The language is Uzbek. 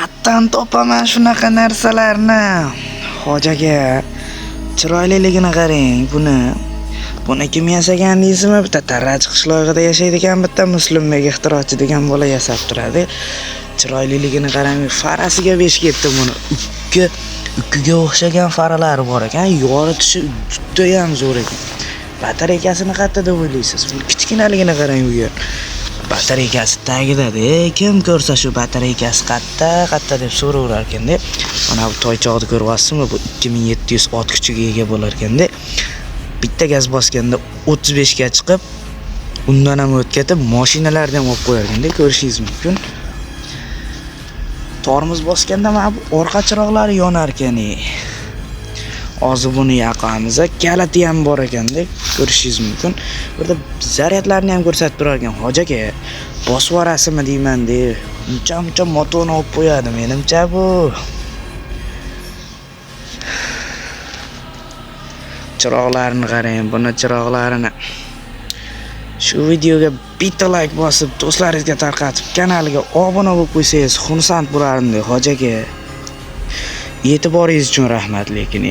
Qattan topaman shunaqa narsalarni. Hoji aka, chiroyliligini qarang buni. Buni kim yasagan deysizmi? Bitta Tarrach qishlog'ida yashaydigan bitta Muslimbek ixtirochi degan bola yasab turadi. Chiroyliligini qarang, farasiga 5 ketdi buni. Ukkiga o'xshagan faralari bor ekan, yoritishi juda ham zo'r ekan. Batareykasini qayerda deb o'ylaysiz? Buni kichkinaligini qarang u yer. Batareykasi tagida-da, kim ko'rsa shu batareykasi qayerda, qayerda deb so'raverar ekanda. Mana bu toychoqni ko'ryapsizmi? Bu 2700 ot kuchiga ega bo'lar ekanda. Bitta gaz bosganda 35 ga chiqib, undan ham o'tib ketib, mashinalarni ham olib qo'yar ekanda, ko'rishingiz mumkin. Tormoz bosganda mana bu orqa chiroqlari yonar ekan. Hozir buni yoqamiz. Kaliti ham bor ekanda, ko'rishingiz mumkin. Bu yerda zaryadlarni ham ko'rsatib turar ekan. Hoji aka, bosib yuborasizmi deyman-da. Uncha-muncha motorni olib qo'yadi menimcha bu. Chiroqlarini qarang, buni chiroqlarini. Shu videoga bitta like bosib, do'stlaringizga tarqatib, kanaliga obuna bo'lib qo'ysangiz xursand bo'lardim, hoji aka. E'tiboringiz uchun rahmat lekin.